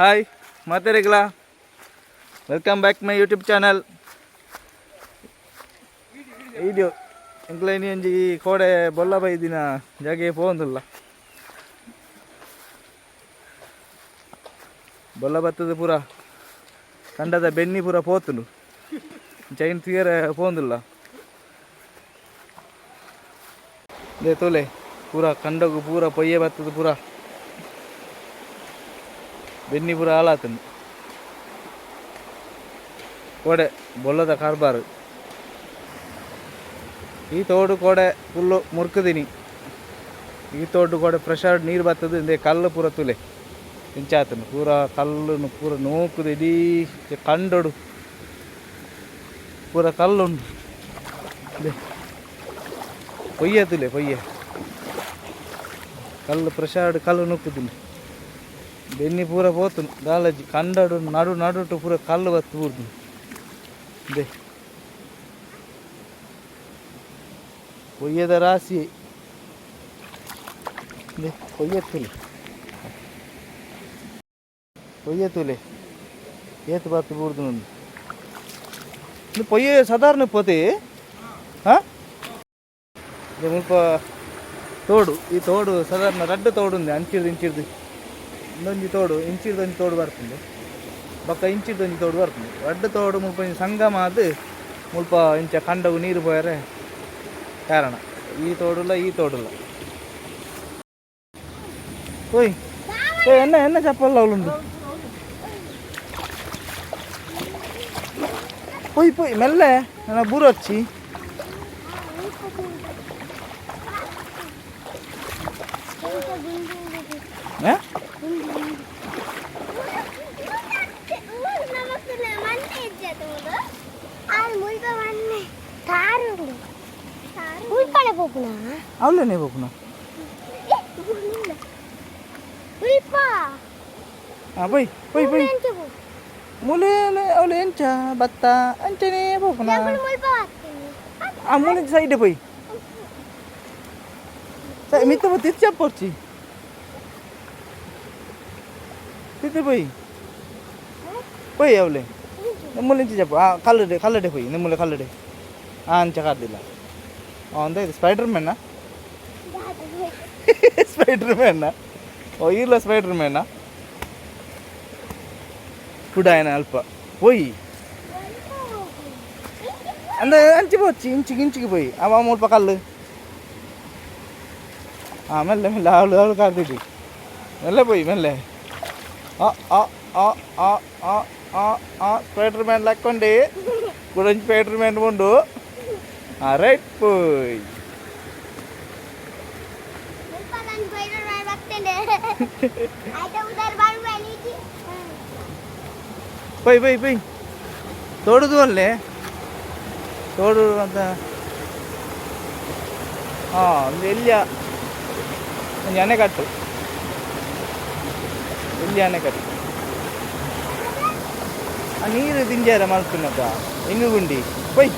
Hi ಮಾತೆರೆಗ್ಲಾ welcome back my YouTube channel. Video ಎಂಕ್ಲ ಒಂಜಿ ಕೋಡೆ ಬೊಲ್ಲ ಬೈದಿನ ಜಾಗೆ ಪೋವೊಂದುಲ್ಲ. ಬೊಲ್ಲ ಬತ್ತದ ಪೂರ ಕಂಡದ ಬೆನ್ನಿ ಪೂರ ಪೋತುಂಡು, ಚೈನ್ ತೂಯರೆ ಪೋವೊಂದುಲ್ಲ. They ತೂಲೆ ಪೂರ ಕಂಡಗು ಪೂರ ಪೊಯ್ಯೆ ಬತ್ತದ, ಪೂರ ಬೆನ್ನಿ ಪೂರ ಹಾಳಾತುಂಡು. ಕೋಡೆ ಬೊಲ್ಲದ ಕಾರ್ಬಾರು. ಈ ತೋಡು ಕೋಡೆ ಫುಲ್ಲು ಮುರ್ಕುದಿನಿ. ಈ ತೋಡು ಕೋಡೆ ಪ್ರೆಷರ್ ನೀರು ಬತ್ತದ. ಇಂದೆ ಕಲ್ಲು ಪೂರ ತೂಲೆ ಇಂಚಾತುಂಡು. ಪೂರ ಕಲ್ಲುನು ಪೂರ ನೂಕುದು ಇಡೀ ಕಂಡೊಡು ಪೂರ ಕಲ್ಲುಂಡು. ಇಂದೆ ಪೊಯ್ಯೆ ತೂಲೆ, ಪೊಯ್ಯೆ ಕಲ್ಲು ಪ್ರೆಷರ್ಡ್ ಕಲ್ಲು ನೂಕುದುಂಡು. ಬೆನ್ನಿ ಪೂರ ಪೋತುಂಡು ದಾಲಜಿ. ಕಂಡಡು ನಡು ನಡುಟು ಪೂರ ಕಲ್ಲು ಬತ್ತು ಬೂರ್ದು. ಇಂದೆ ಪೊಯ್ಯೆದ ರಾಶಿ. ಇಂದೆ ಪೊಯ್ಯೆ ತೂಲೆ, ಪೊಯ್ಯೆ ತೂಲೆ ಏತ್ ಬತ್ತು ಬೂರ್ದು. ಇಂದು ಪೊಯ್ಯೆ ಸಾಧಾರಣ ಪೋತೆ. ಹಾಂ, ಮುಲ್ಪ ತೋಡು. ಈ ತೋಡು ಸಾಧಾರಣ ರಡ್ಡ್ ತೋಡು ಉಂದು. ಅಂಚಿರ್ದು ಇಂಚಿರ್ದು ಇಂದೊಂಜಿ ತೋಡು, ಇಂಚಿರ್ದು ಒಂಜಿ ತೋಡು ಬರ್ಪುಂಡು, ಬೊಕ್ಕ ಇಂಚಿರ್ದು ಒಂಜಿ ತೋಡು ಬರ್ಪುಂಡು. ರಡ್ಡ್ ತೋಡು ಮುಲ್ಪ ಒಂಜಿ ಸಂಗಮ ಆದ್ ಮುಲ್ಪ ಇಂಚ ಕಂಡಗು ನೀರು ಪೋಯರೆ ಕಾರಣ. ಈ ತೋಡುಲ ಈ ತೋಡುಲ. ಓಯ್ ಏ, ಎನ್ನ ಎನ್ನ ಚಪ್ಪಲ್ಲ ಅವಳುಂಡು. ಪೊಯ್ ಪೊಯ್ ಮೆಲ್ಲೆ, ನನ್ನ ಬೂರೊಚ್ಚಿ. ಹಾಂ, ಅವಳೇನೆ ಪೋಪುನ. ಹಾಂ, ಪೊಯ್ ಪೊಯ್ ಪೊಯ್. ಮೂಲೆ ಅವಳು ಎಂಚ ಬತ್ತ ಅಂಚನೆ ಪೋಪುನ. ಆ ಮೂಲೆ ಸೈಡ್ ಪೊಯ್. ಮಿತ್ತ ತಿರ್ಚ ಪೋರ್ಚಿ, ತಿತ್ತು ಪೊಯ್ ಪೊಯ್. ಅವಳೆ ನಿಮ್ಮಲ್ಲಿ ಇಂಚ ಜಪ್ಪು. ಆ ಕಲ್ಲಡೆ ಕಲ್ಲಡೆ ಪೊಯ್, ನಿಮ್ಮಲ್ಲಿ ಕಲ್ಲಡೆ. ಆ ಅಂಚ ಕಾರ್ದಿಲ್ಲ. ಅಂದ ಇದು ಸ್ಪೈಡರ್ ಮ್ಯಾನ, ಸ್ಪೈಡರ್ ಮ್ಯಾನ. ಓ ಈರ್ಲ ಸ್ಪೈಡರ್ ಮ್ಯಾನ ಕುಡಾಯನ ಅಲ್ಪ ಪೊಯ್. ಅಂದ ಅಂಚಿ ಪೋಚಿ, ಇಂಚಿಗೆ ಇಂಚಿಗೆ ಪೋಯಿ. ಅವ ಮುಲ್ಪ ಕಲ್ಲು. ಹಾಂ, ಮೆಲ್ಲೆ ಮೆಲ್ಲೆ. ಅವಳು ಅವಳು ಕಾರ್ದಿದ್ದಿ. ಮೆಲ್ಲೆ ಪೋಯಿ ಮೆಲ್ಲೆ. ಆ ಆ ಆ ಆ ಆ ಆ ಆ ಸ್ಪೈಡರ್ ಮ್ಯಾನ್ ಲಕ್ಕೊಂಡೆ. ಕುಡೊಂಜಿ ಸ್ಪೈಡರ್ ಮ್ಯಾನ್ ಉಂಡು. ಹಾಂ, ರೈಟ್, ಪೋಯ್. ಪೊಯ್ ಪೊಯ್ ಪೊಯ್. ತೋಡುದು ಅಲ್ಲೇ ತೋಡು ಅಂತ. ಹಾಂ, ಒಂದು ಎಲ್ಲಿಯ ಒಂಜಿ ಅಣೆಕಟ್ಟು, ಎಲ್ಲಿ ಅಣೆಕಟ್ಟು. ಆ ನೀರು ದಿಂಜಾರ ಮಲ್ಪುನದ ಇಂಗುಗುಂಡಿ. ಪೊಯ್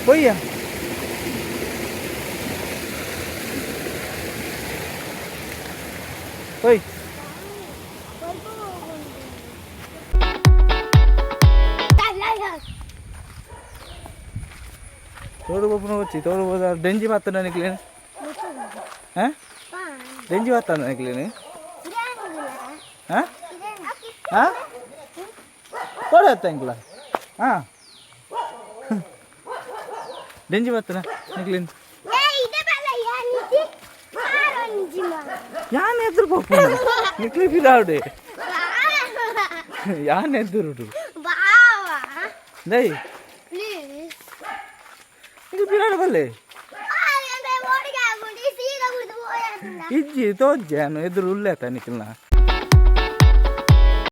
ಪೊಯ್ಯ. ಪೊಯ್. ತೋಡು ಪೋಪುನ వచ్చಿ ತೋಡು ಪೋದ. ಡೆಂಜಿ ಬತ್ತನ ನಿಕ್ಲೇನು? ಹಾಂ, ಡೆಂಜಿ ಬತ್ತನ ನಿಕ್ಲೇನು? ಹಾಂ ಹಾಂ, ತೋಡು ಅತ್ತ ಎಂಕ್ಲ. ಹಾಂ, ಡೆಂಜಿ ಬತ್ತನ ನಿಕ್ಲೇನು? ಯಾನ್ ಎದುರು ಪೋಪುನ ನಿಕ್ಲಿ ಫಿರಾವ್ಡೆ. ಯಾನ್ ಎದುರುಡು ದೈ ನಿಕ್ಲಿ ಪಿರಾಡ ಬಲ್ಲೆ. ಇಜ್ಜಿ ತೋಜ್ಜೆ, ಯಾನು ಎದುರು ಉಲ್ಲೇತ ನಿಕ್ಲ್ನ.